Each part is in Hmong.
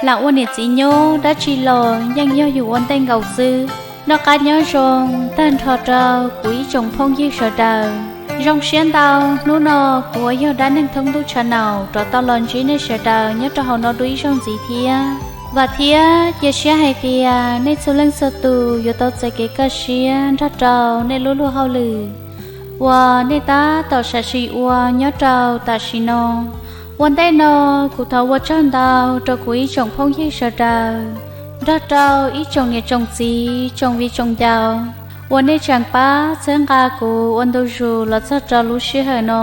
Tam ua niam txiv nyob dab tsi los yeej yog yus ua ntej nkaus xwb. Noj qab nyob zoo tag nrho rau kuv ib tsoom phooj ywg sawv daws. Zoo siab ntau, hnub no kuv uas yog Dab Neeg Thoob Ntuj Channel rov tau los ntsib nej sawv daws nyob rau hauv no dua ib zaug ntxiv thiab. Vam thiab cia siab hais tias nej txhua leej txhua tus yuav tau txais kev kaj siab nrog rau nej lub luag hauj lwm uas nej tab tom sam sim ua nyob rau tam sim no. Ua ntej no, kuv thov ua tsaug ntau rau kuv ib tsoom phooj ywg sawv daws, nrog rau ib tsoom niam tsoom txiv tsoom viv tsoom ncaus uas nej tseem pab txhawb nqa kuv ua ntu zus los txog rau lub sij hawm no.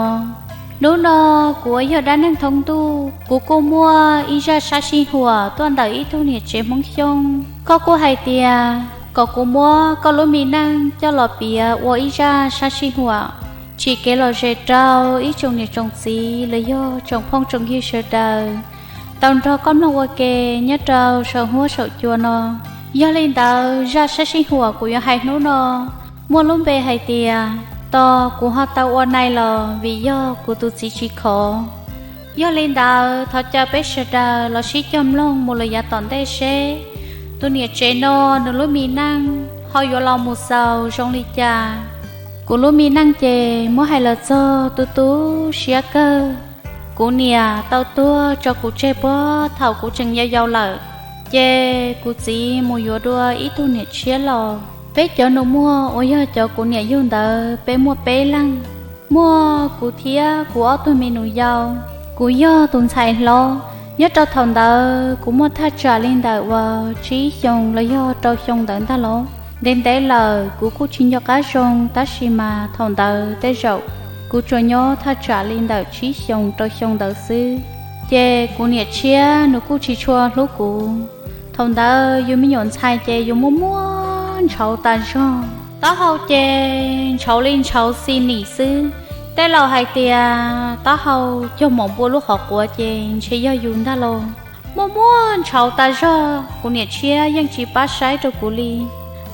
Hnub no kuv uas yog Dab Neeg Thoob Ntuj, kuv kuj muaj ib zaj sab sij huam tuaj ntawm ib tug niam tsev Hmoob Xyooj. Koj kuj hais tias kom kuv muab koj lub me neej coj los piav ua ib zaj sab sij huam, tsim kev lom zem rau ib tsoom niam tsoom txiv los yog tsoom phooj tsoom ywg sawv daws tau nrog koj mloog ua ke nyob rau saum huab saum cua no. Yog li ntawd, zaj sab sij huam kuv yuav hais hnub no muaj lub npe hais tias, tos kuv ho tau ua nais los vim yog kuv tus txiv tsis khov. Yog li ntawd, thov caw peb sawv daws los sib cog mloog mus lawm yav tom ntej seb tus niam tsev no nws lub me neej ho yuav los mus xaus zoo li cas. Kuv lub me neej ces muab hais los txog tu tu siab kawg. Kuv niam tau tuag tso kuv tseg puag thaum kuv tseem yau yau lawm, ces kuv txiv mus yuav dua ib tug niam tshiab los. Peb cov nus muag uas yog cov kuv niam yug ntawd peb muaj peb leeg, muaj kuv thiab kuv ob tug me nus yau. Kuv yog tus ntxhais hlob. Nyob rau thaum ntawd kuv muaj thaj tsam li ntawm uas tsib xyoos los yog rau xyoo ntawd ntag los. Ntev ntev lawm kuv kuj tsis nco qab zoo, tab sis mas thaum ntawd tej zaum kuv tsuas nyob thaj tsam li ntawm tsib xyoos rau xyoo ntawd xwb. Ces kuv niam tshiab nws kuj tsis tshua hlub kuv. Thaum ntawd yus me nyuam ntxhais ces yus muaj muaj ntshauv tas zog. Taub hau ces ntshauv li ntshauv xi nim xwb. Tej laus hais tias taub hau cog mom npua lub qhov quav ces ntshe yog yus ntag lauj. Muaj muaj ntshauv tas zog, kuv niam tshiab yeej tsis pab saib rau kuv li.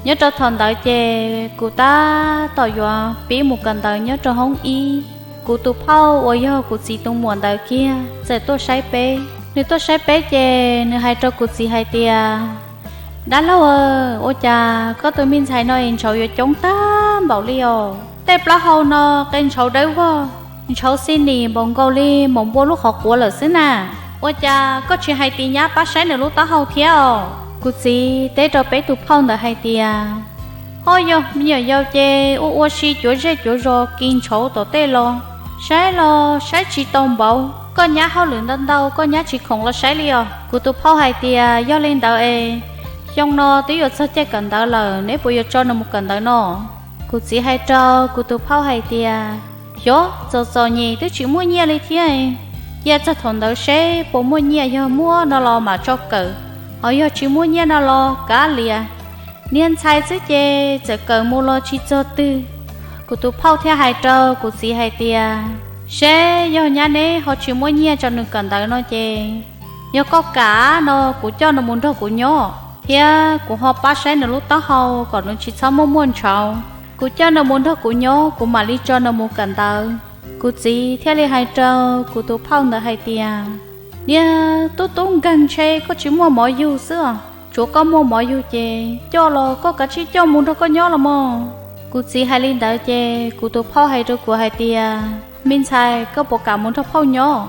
Nyob rau thaum ntawd ces kuv tab tom yuav pib mus kawm ntawv nyob rau hoob ib. Kuv tus phauj uas yog kuv txiv tus muam ntawd kiag txawm tuaj saib peb. Nws tuaj saib peb ces nws hais rau kuv txiv hais tias, dab laug, ua cas koj tus me ntxhais no es ntshauv yuav coob tag npaum li os? Tej plaub hau no qe ntshauv dawb vog, ntshauv xi nim npaum nkaus li mom npua lub qhov quav lawm xwb na. Ua cas koj tsis hais tis nyab pab saib nws lub taub hau thiab os? Kuv txiv teb rau peb tus phauj ntawd hais tias, ho yog me nyuam yaus ces ua ua si cuav zej cuav zos kis ntshauv tom tej los, saib los saib tsis tau npaum. Koj nyab hauj lwm ntau ntau, koj nyab tsis khoom los saib li os. Kuv tus phauj hais tias, yog li ntawd es xyoo no twb yuav txog caij kawm ntawv lawm, neb puas yuav tso nws mus kawm ntawv no? Kuv txiv hais rau kuv tus phauj hais tias, xyov, txom txom nyem twb tsis muaj nyiaj li thiab. Cia txog thaum ntawd seb puas muaj nyiaj, yog muaj no los mam tso kawm, ho yog tsis muaj nyiaj no los kav liam. Niag ntxhais xwb ces txawm kawm mus los tsis txog twg. Kuv tus phauj thiaj hais rau kuv txiv hais tias, seb yog nyab neb ho tsis muaj nyiaj tso nws kawm ntawv no ces, yog koj kam no kuv coj nws mus nrog kuv nyob, thiab kuv ho pab saib nws lub taub hau kom nws tsis txhob muaj muaj ntshauv. Kuv coj nws mus nrog kuv nyob, kuv mam li tso nws mus kawm ntawv. Kuv txiv thiaj li hais rau kuv tus phauj ntawd hais tias, niag tub tub nkeeg, ntshe koj tsis muaj mov yug xwb os. Tsuav koj muaj mov yug ces coj los koj kav tsij coj mus nrog koj nyob los mog. Kuv txiv hais li ntawd ces kuv tus phauj hais rau kuv hais tias, me ntxhais, koj puas kam mus nrog phauj nyob?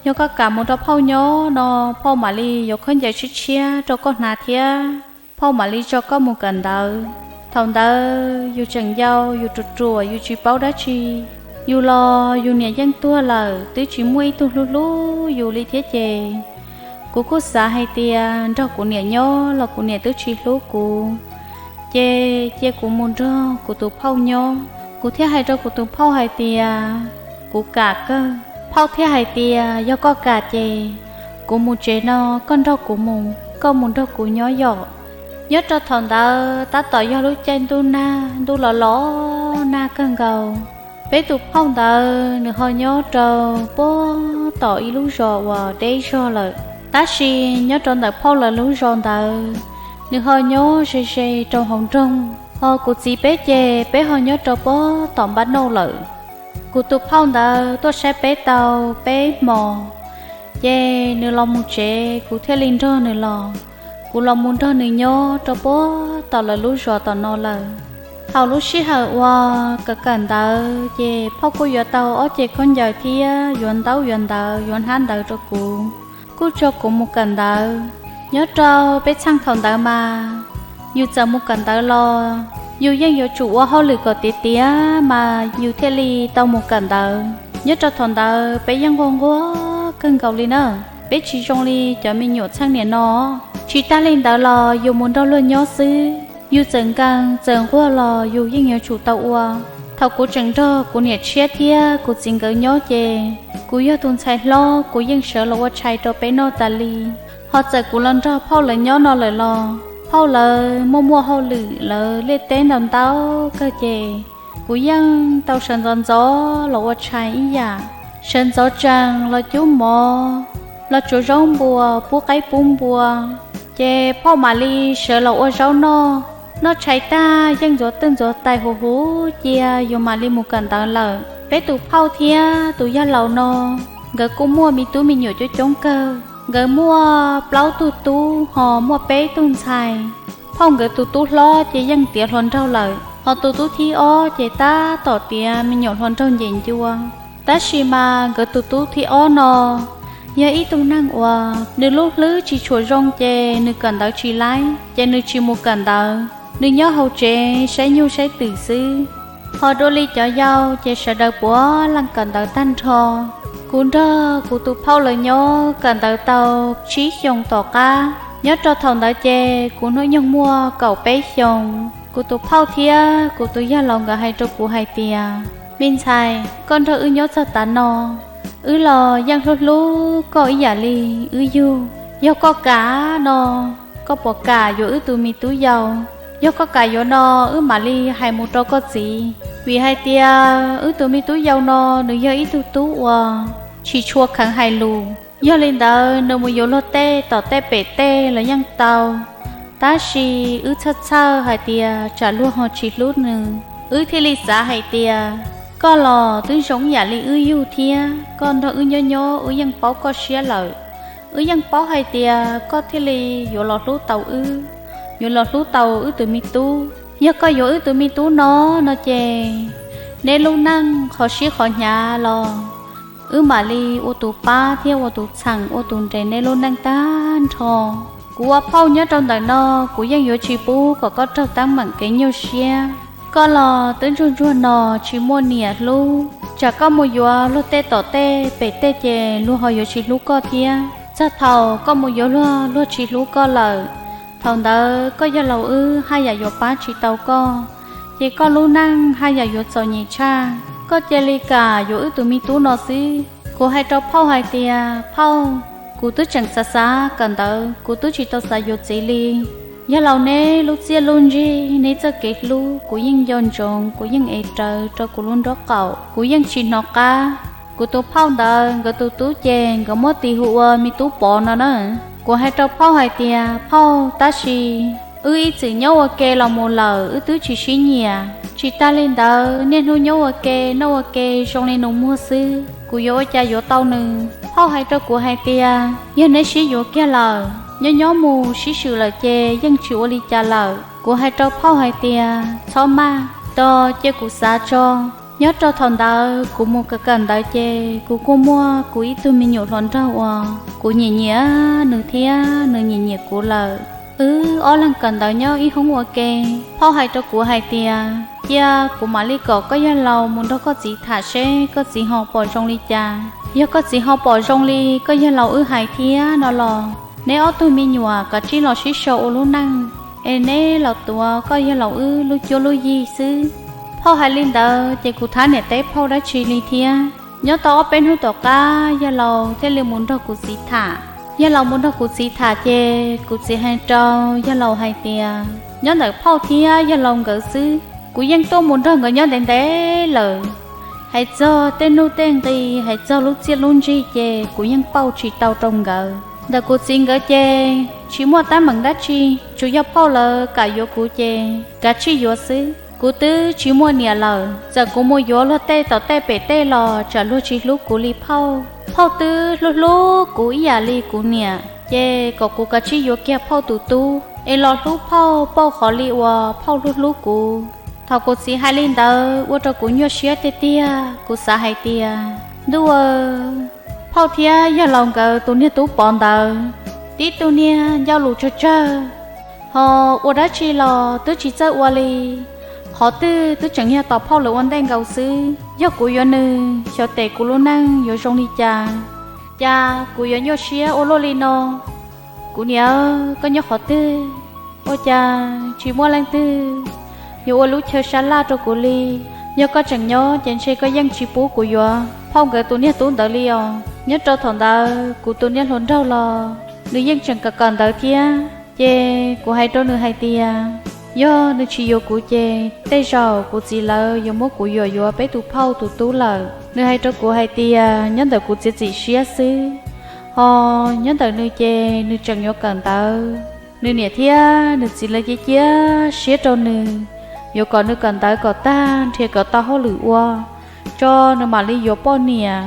Yog koj kam mus nrog phauj nyob no, phauj mam li yuav khaub ncaws tshiab tshiab rau koj hnav thiab phauj mam li tso koj mus kawm ntawv. Thaum ntawd yus tseem yau, yus ruam ruam, yus tsis paub dab tsi. Yus los yus niam yeej tuag lawm, twb tsis muaj ib tug hlub hlub yus li thiab ces kuv kuj xav hais tias nrog kuv niam nyob los kuv niam twb tsis hlub kuv, ces cia kuv mus nrog kuv tus phauj nyob. Kuv thiaj hais rau kuv tus phauj hais tias, kuv kam kawg. Phauj thiaj hais tias, yog koj kam ces kuv mus tsev no, koj nrog kuv mus, koj mus nrog kuv nyob yom. Nyob rau thaum ntawd tab tom yog lub caij ntuj nag, ntuj los los nag kawg nkaus. Peb tus phauj ntawd nws ho nyob rau puag tom ib lub zos uas deb zog lawm, tab sis nyob rau ntawm phauj lawv lub zos ntawd, nws ho nyob ze ze rau hauv nroog, ho kuv txiv peb ces peb ho nyob rau puag tom npab nauj lawm. Kuv tus phauj ntawd tuaj saib peb tau peb hmos, Ces nws los mus tsev, kuv thiaj li nrog nws los. Kuv los mus nrog nws nyob rau puag tom lawv lub zos tom no lawm. Thaum lub sij hawm uas kawm kawm ntawv ces phauj kuj yuav tau ob ce khaub ncaws thiab yuav ntaub yuav ntawv yuav hnab ntawv rau kuv, kuj tso kuv mus kawm ntawv. Nyob rau peb txheej thaum ntawd mas yus txawm mus kawm ntawv los yus yeej yuav tsum ua hauj lwm kom tiav tiav mas yus thiaj li tau mus kawm ntawv. Nyob rau thaum ntawd peb yeej nquag nquag kawg nkaus li na, peb tsis zoo li cov me nyuam txheej niam no. Tsis tag li ntawd los yus mus nrog luag nyob xwb, yus txawm nkees txawm nquag los yus yeej yuav tsum tau ua. Thaum kuv tseem nrog kuv niam tshiab thiab kuv txiv nkawd nyob ces kuv yog tus ntxhais hlob, kuv yeej sawv los ua tshais rau peb noj tas li. Ho txawm kuv los nrog phauj lawv nyob no lawm los phauj lawv muaj muaj hauj lwm lawv liaj teb ntau ntau kawg ces kuv yeej tau sawv ntxov ntxov los ua tshais ib yam, sawv ntxov tsees los cub mov, los tsuav zaub npua pub qaib pub npua. Ces phauj mam li sawv los ua zaub noj, noj tshais tag yeej ntxuav twj ntxuav tais huv huv cia yus mam li mus kawm ntawv lawm. Peb tus phauj thiab tus yawg laus no nkawd kuj muaj me tub me nyuam coob coob kawg, nkawd muaj plaub tug tub ho muaj peb tug ntxhais. Phauj nkawd tus tub hlob ces yeej tiav hluas nraug lawm, ho tus tub thib ob ces tab tom tiav me nyuam hluas nraug ncees ncua. Tab sis mas nkawd tus tub thib ob no yog ib tug neeg uas nws lub hlwb tsis tshua zoo ces nws kawm ntawv tsis laib ces nws tsis mus kawm ntawv, nws nyob hauv tsev saib nyuj saib twm xwb. Ho dua li cov yau ces sawv daws puav leej kawm ntawv tag nrho. Kuv nrog kuv tus phauj lawv nyob kawm ntawv tau tsib xyoos tom qab. Nyob rau thaum ntawd ces kuv hnub nyoog muaj kaum peb xyoos. Kuv tus phauj thiab kuv tus yawg laus nkawd hais rau kuv hais tias, me ntxhais, koj nrog wb nyob txog tav no, wb los yeej hlub hlub koj ib yam li wb yug. Yog koj kam no, koj puas kam yuav wb tus me tub yau? Yog koj kam yuav no, wb mam li hais mus rau koj txiv, vim hais tias wb tus me tub yau no nws yog ib tug tub uas tsis tshua kheev hais lus. Yog li ntawd nws mus yuav luag tej tom tej pem tej los yeej tau, tab sis wb txhawj txhawj hais tias tsam luag ho tsis hlub nws. Wb thiaj li xav hais tias koj los twb zoo ib yam li wb yug thiab, koj nrog wb nyob nyob wb yeej paub koj siab lawm. Wb yeej paub hais tias koj thiaj li yuav los hlub tau wb, yuav los hlub tau wb tus me tub. Yog koj yuav wb tus me tub no, no ces neb lub neej qhov sib qhov hnyav los wb mam li ua tus pab thiab ua tus txheem ua tus nres neb lub neej tag nrho. Kuv ua phauj nyob rau ntawm no, kuv yeej yuav tsis pub kom koj raug teeb meem kev nyuaj siab. Koj los twb ntsuag ntsuag no tsis muaj niam hlub, tsam koj mus yuav luag tej tom tej pem tej ces luag ho yuav tsis hlub koj thiab. Txog thaum koj mus yuav luag, luag tsis hlub koj lawm, thaum ntawd koj yawg laus wb haj yam yuav pab tsis tau koj, ces koj lub neej haj yam yuav txom nyem tshaj. Koj cia li kam yuav wb tus me tub no xwb. Kuv hais rau phauj hais tias, phauj, kuv twb tseem xav xav kawm ntawv, kuv twb tsis tau xav yuav txiv li. Yawg laus, neb lub txiaj lub ntsig, neb txoj kev hlub kuv yeej nco ntsoov, kuv yeej ev rawv rau kuv lub nraub qaum, kuv yeej tsis hnov qab. Kuv tus phauj ntawd nkawd tus tub ces nkawd muab tis hu ua me tub Pov no na. Kuv hais rau phauj hais tias, phauj, tab sis wb ib txwm nyob ua ke los mus lawm, wb twb tsis sib nyiam. Tsis tag li ntawd, niaj hnub nyob ua ke noj ua ke zoo li nus muag xwb, kuv yuav ua cas yuav tau nws? Phauj hais rau kuv hais tias, yog neb sib yuav kiag lawm, nyob nyob mus sib swm lawm ces yeej tsis ua li cas lawm. Kuv hais rau phauj hais tias, txhob maj, tos cia kuv xav tso. Nyob rau thaum ntawd kuv mus kawm kawm ntawv ces kuv kuj muaj kuv ib tug me nyuam hluas nraug uas kuv nyiam nyiam nws thiab nws nyiam nyiam kuv lawm. Wb ob leeg kawm ntawv nyob ib hoob ua ke. Phauj hais rau kuv hais tias, cia kuv mam li kom koj yawg laus mus nrog koj txiv tham seb koj txiv ho pom zoo li cas. Yog koj txiv ho pom zoo li koj yawg laus wb hais thiab no los, neb ob tug me nyuam kav tsij los sib sau ua lub neej, es neb los tuav koj yawg laus wb lub cuab lub yig xwb. Phauj hais li ntawd ces kuv thab niam teb phauj dab tsi li thiab. Nyob tau ob peb hnub tom qab, yawg laus thiaj li mus nrog kuv txiv tham. Yawg laus mus nrog kuv txiv tham ces kuv txiv hais rau yawg laus hais tias, nyob ntawm phauj thiab yawg laus nkawd xwb, kuv yeej tuaj mus nrog nkawd nyob ntev ntev lawm. Hais txog tej nuj tej nqi, hais txog lub txiaj lub ntsig ces kuv yeej pauj tsis tau rau nkawd. Ntawm kuv txiv nkawd ces tsis muaj teeb meem dab tsi, tsuas yog phauj lawv kam yuav kuv ces kav tsij yuav xwb. Kuv twb tsis muaj niam lawm, txawm kuv mus yuav luag tej tom tej pem tej los tsam luag tsis hlub kuv li phauj. Phauj twb hlub hlub kuv ib yam li kuv niam, ces kom kuv kav tsij yuav kiag phauj tus tub es los hlub phauj pauj qhov li uas phauj hlub hlub kuv. Thaum kuv txiv hais li ntawd ua rau kuv nyuaj siab tiag tiag, kuv xav hais tias, ntuj aw, phauj thiab yawg laus nkawd tus niag tub Pov ntawd, tib tug niag ncauj lus tsawg tsawg, ho ua dab tsi los twb tsis txawj ua li. Qhov twg twb tseem yog tos phauj lawv ua ntej nkaus xwb. Yog kuv yuav nws, xyov tes kuv lub neej yuav zoo li cas, cas kuv yuav nyuaj siab ua luaj li no. Kuv niam, koj nyob qhov twg? Ua cas tsis muaj leej twg yuav ua lub chaw sab laj rau kuv li? Yog koj tseem nyob ces ntshe koj yeej tsis pub kuv yuav phauj nkawd tus niag tub ntawd li os. Nyob rau thaum ntawd kuv tus niag hluas nraug los nws yeej tseem kawm kawm ntawv thiab, ces kuv hais rau nws hais tias, yog nws tsis yuav kuv ces tej zaum kuv txiv lawv yuav muab kuv yuam yuav peb tus phauj tus tub lawm. Nws hais rau kuv hais tias nyob ntawm kuv txiav txim siab xwb, ho nyob ntawm nws ces nws tseem yuav kawm ntawv. Nws niam thiab nws txiv lawv cia cia siab rau nws, yuav kom nws kawm ntawv kom tag nrhiav kom tau hauj lwm ua tso nws mam li yuav poj niam.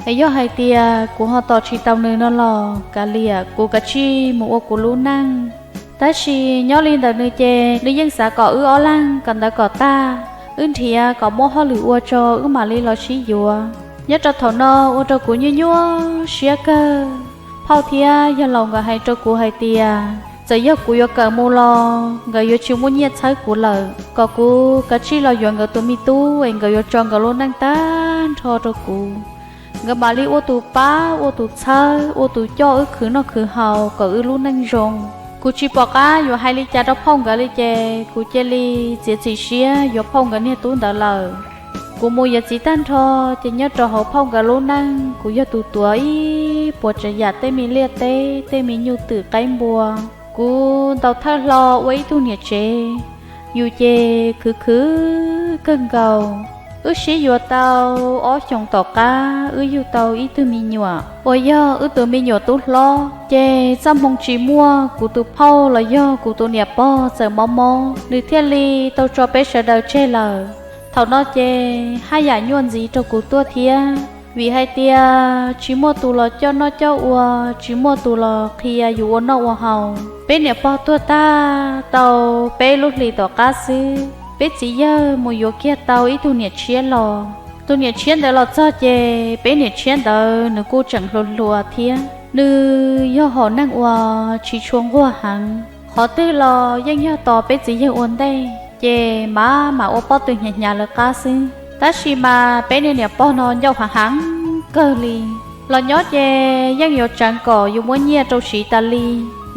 Es yog hais tias kuv ho tos tsis tau nws no los kav liam, kuv kav tsij mus ua kuv lub neej. Tab sis nyob li ntawm nws ces nws yeej xav kom wb ob leeg kawm ntawv kom tag, wb nrhiav kom muaj hauj lwm ua tso wb mam li los sib yuav. Nyob rau thaum no ua rau kuv nyuaj nyuaj siab kawg. Phauj thiab yawg laus nkawd hais rau kuv hais tias txawm yog kuv yuav kawm mus los nkawd yuav tsis muaj nyiaj txhawb kuv lawm, kom kuv kav tsij los yuav nkawd tus me tub es nkawd yuav tso nkawd lub neej tag nrho rau kuv. Nkawd mam li ua tus pab ua tus txhawb ua tus coj wb khwv noj khwv haus kom wb lub neej zoo. Kuv tsis pom qab yuav hais li cas rau phauj nkawd li ces kuv cia li txiav txim siab yuav phauj nkawd niag tub ntawd lawm. Kuv mus yuav txiv tag nrho ces nyob rau hauv phauj nkawd lub neej kuv yog tus tuav ib puas tsav yam, tej me liaj teb, tej me nyuj twm qaib npua. Kuv ntaus thawj hlo ua ib tug niam tsev, yus ces khwv khwv kawg nkaus. Wb sib yuav tau ob xyoos tom qab wb yug tau ib tug me nyuam uas yog wb tus me nyuam tub hlob. Ces txoj hmoo tsis muaj, kuv tus phauj los yog kuv tus niam pog txawm mob mob, nws thiaj li tau tso peb sawv daws tseg lawm. Thaum no ces haj yam nyuaj ntxiv rau kuv tuaj thiab, vim hais tias tsis muaj tus los coj noj coj ua, tsis muaj tus los qhia yus ua noj ua haus. Peb niam pog tuag tag tau peb lub hlis tom qab xwb, peb txiv yawg mus yuav kiag tau ib tug niam tshiab los. Tus niam tshiab ntawd los txog ces peb niam tshiab ntawd nws kuj tseem hluas hluas thiab, nws yog hom neeg uas tsis tshua nquag heev, qhov twg los yeej yog tos peb txiv yawg ua ntej, ces mam mam ua pob tw hnyav hnyav lawv qab xwb. Tab sis mas peb niag niam pog no ncauj hav heev kawg li, los nyob ces yeej yuav tseev kom yus muab nyiaj rau siv tas li.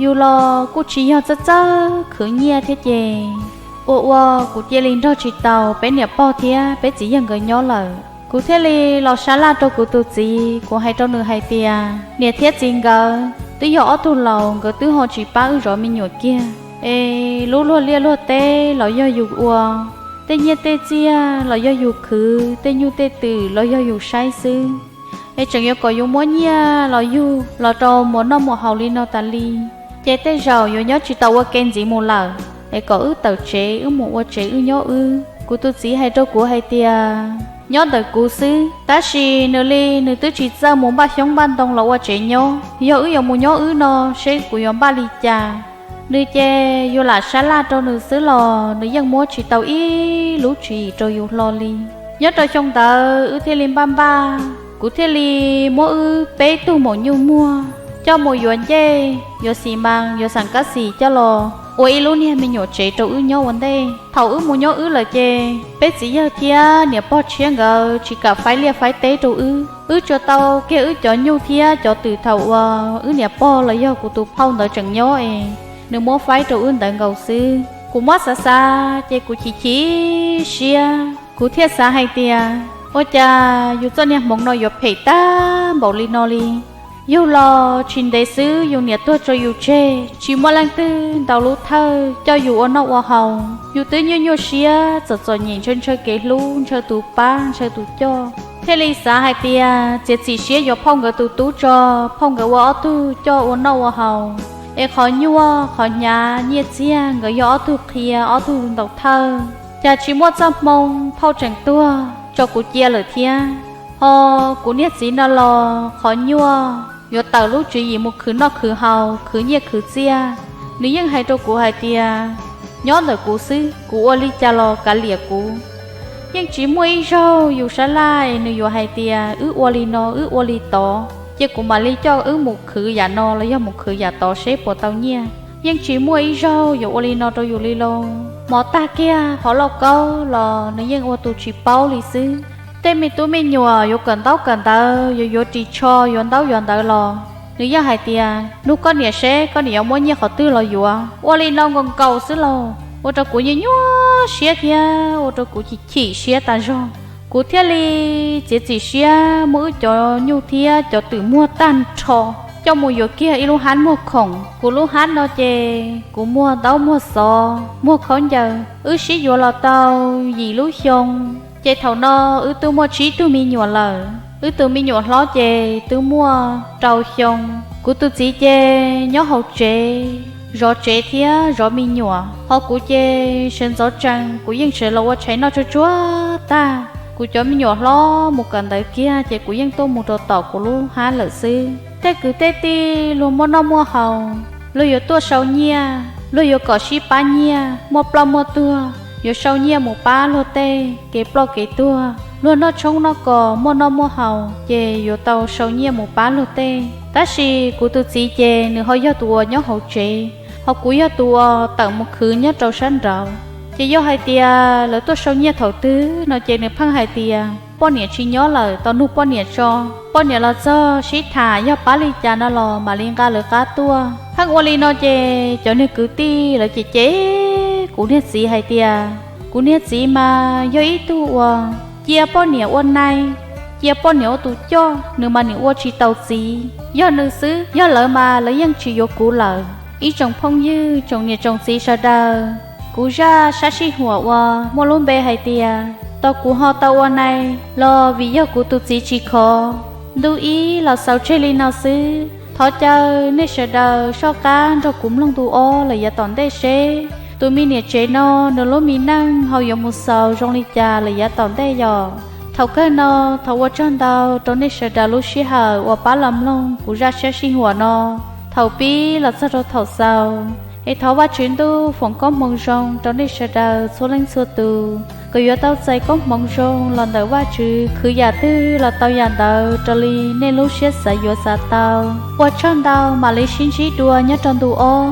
Yus los kuj tsis yog txawj txawj khwv nyiaj thiab ces ua ua kuv cia li nrog tsis tau peb niam pog thiab peb txiv yawg nkawd nyob lawm. Kuv thiaj li los sab laj rau kuv tus txiv, kuv hais rau nws hais tias niam thiab txiv nkawd twb yog ob tug laus, nkawd twb ho tsis pab wb zov me nyuam kiag, es lub luag liaj luag teb los yog yus ua, tej nyiaj tej txiaj los yog yus khwv, tej nyuj tej twm los yog yus saib xwb. Es tseem yuav kom yus muab nyiaj los yug los rau muas noj muas haus li no tas li, ces tej zaum yuav nyob tsis tau ua ke ntxiv mus lawm. Es kom wb tawm tsev wb mus ua tsev wb nyob wb. Kuv tus txiv hais rau kuv hais tias nyob ntawm kuv xwb, tab sis nws li nws twb tsis txawj mus npaj xyoob npaj ntoo los ua tsev nyob. Yog wb yuav mus nyob wb no seb kuv yuav npaj li cas. Nws ces yus lam sab laj rau nws xwb los nws yeej muab tsis tau ib lub tswv yim rau yus hlo li. Nyob rau xyoo ntawd wb thiaj li npaj npaj, kuv thiaj li muab wb peb tug maum nyuj muag coj mus yuav ncej, yuav xis mas, yuav xam kab xis coj los ua ib lub niag me nyuam tsev rau wb nyob ua ntej. Thaum wb mus nyob wb lawm ces peb txiv yawg thiab niam pog tshiab nkawd tsis kam faib liaj faib teb rau wb. Wb tsuas tau kiag wb cov nyuj thiab cov twm thaum uas wb niam pog los yog kuv tus phauj ntawd tseem nyob es nws muab faib rau wb ntawd nkaus xwb. Kuv muab xav xav ces kuv chim chim siab, kuv thiaj xav hais tias ua cas yus txoj niag hmoov no yuav phem tag npaum li no li. Yug los tsis ntev xwb yus niam tuag tso yus tseg, tsis muaj leej twg ntaus lub thawj coj yus ua noj ua haus. Yus twb nyuaj nyuaj siab txom txom nyem ntshaw ntshaw kev hlub, ntshaw tus pab ntshaw tus coj, thiaj li xav hais tias txiav txim siab yuav phauj nkawd tus tub tso, phauj nkawd ua ob tug coj ua noj ua haus. Es qhov nyuaj qhov hnyav nyiaj txiag nkawd yog ob tug qhia ob tug ntaus thawj. Cas tsis muaj txoj hmoo phauj tseem tuag tso kuv cia lawm thiab. Ho kuv niag txiv no los qhov nyuaj yuav tawm lub tswv yim mus khwv noj khwv haus, khwv nyiaj khwv txiaj. Nws yeej hais rau kuv hais tias, nyob ntawm kuv xwb, kuv ua li cas los kav liam kuv. Yeej tsis muaj ib zaug yus sab laj nws yuav hais tias wb ua li no wb ua li tod ces kuv mam li coj wb mus khwv yam no los yog mus khwv yam tod seb puas tau nyiaj. Yeej tsis muaj ib zaug yuav ua li no rau yus li lauj. Hmo tag kiag hov lauj kaub los nws yeej ua tus tsis paub li xwb. Tej me tub me nyuam yuav kawm ntaub kawm ntawv, yuav yuav ris tsho, yuav ntaub yuav ntawv los nws yeej hais tias, nug koj niam seb koj niam yuav muab nyiaj qhov twg los yuav. Ua li no nkaus nkaus xwb lauj, ua rau kuv nyuaj nyuaj siab thiab ua rau kuv chim chim siab tas zog. Kuv thiaj li txiav txim siab muab wb cov nyuj thiab cov twm muag tag nrho coj mus yuav kiag ib lub hab muag khoom. Kuv lub hab no ces kuv muag ntaub muag xov muag khaub ncaws, wb sib yuav los tau yim lub xyoo. Ces thaum no wb twb muaj tsib tug me nyuam lawm. Wb tus me nyuam hlob ces twb muaj rau xyoo. Kuv tus txiv ces nyob hauv tsev, zov tsev thiab zov me nyuam, ho kuv ces sawv ntxov tsees kuv yeej sawv los ua tshais noj tsuag tsuag tag, kuv cov me nyuam hlob mus kawm ntawv kiag ces kuv yeej tuaj mus rau tom kuv lub hab lawm xwb. Tej kwv tej tij luag muaj noj muaj haus, luag yuav tuaj sau nyiaj, luag yuav kom sib pab nyiaj, muaj ploj muaj tuag yuav sau nyiaj mus pab luag tej kev ploj kev tuag. Luag noj tshoob noj kos muaj noj muaj haus ces yuav tau sau nyiaj mus pab luag tej. Tab sis kuv tus txiv ces nws ho yog tus uas nyob hauv tsev, ho kuv yog tus uas tawm mus khwv nyob rau sab nraud. Ces yog hais tias lawv tuaj sau nyiaj thaum twg no ces nws pheej hais tias poj niam tsis nyob lawm, tau nug poj niam tso. Poj niam los txog sib tham yog pab li cas no los mam li nqa lawv qab tuaj. Pheej ua li no ces cov niag kwv tij lawv cem cem kuv niag txiv hais tias, kuv niag txiv mas yog ib tug uas cia poj niam ua nai, cia poj niam ua tus coj, nws mas nws ua tsis tau txiv. Yog nws xwb, yog lawv mas lawv yeej tsis yuav kuv lawm. Ib tsoom phooj ywg tsoom niam tsoom txiv sawv daws, kuv zaj sab sij huam uas muaj lub npe hais tias tau kuv ho tau ua nai los vim yog kuv tus txiv tsis khov. Ntu ib los xaus tseg li no xwb. Thov caw nej sawv daws soj qab nrog kuv mloog ntu ob lawm yav tom ntej seb tus me niam tsev no nws lub me neej ho yuav mus xaus zoo li cas lawm yav tom ntej yom. Thaum kawg no thov ua tsaug ntau rau nej sawv daws lub sij hawm uas pab los mloog kuv zaj sab sij huam no thaum pib los txog rau thaum xaus. Es thov Vajtswv ntuj foom koob hmoov zoo rau nej sawv daws txhua leej txhua tus, kom yuav tau txais koob hmoov zoo los ntawm Vajtswv, khwv yam twg los tau yam ntawd raws li nej lub siab xav yuav xav tau. Ua tsaug ntau, mam li sib ntsib dua nyob rau ntu ob.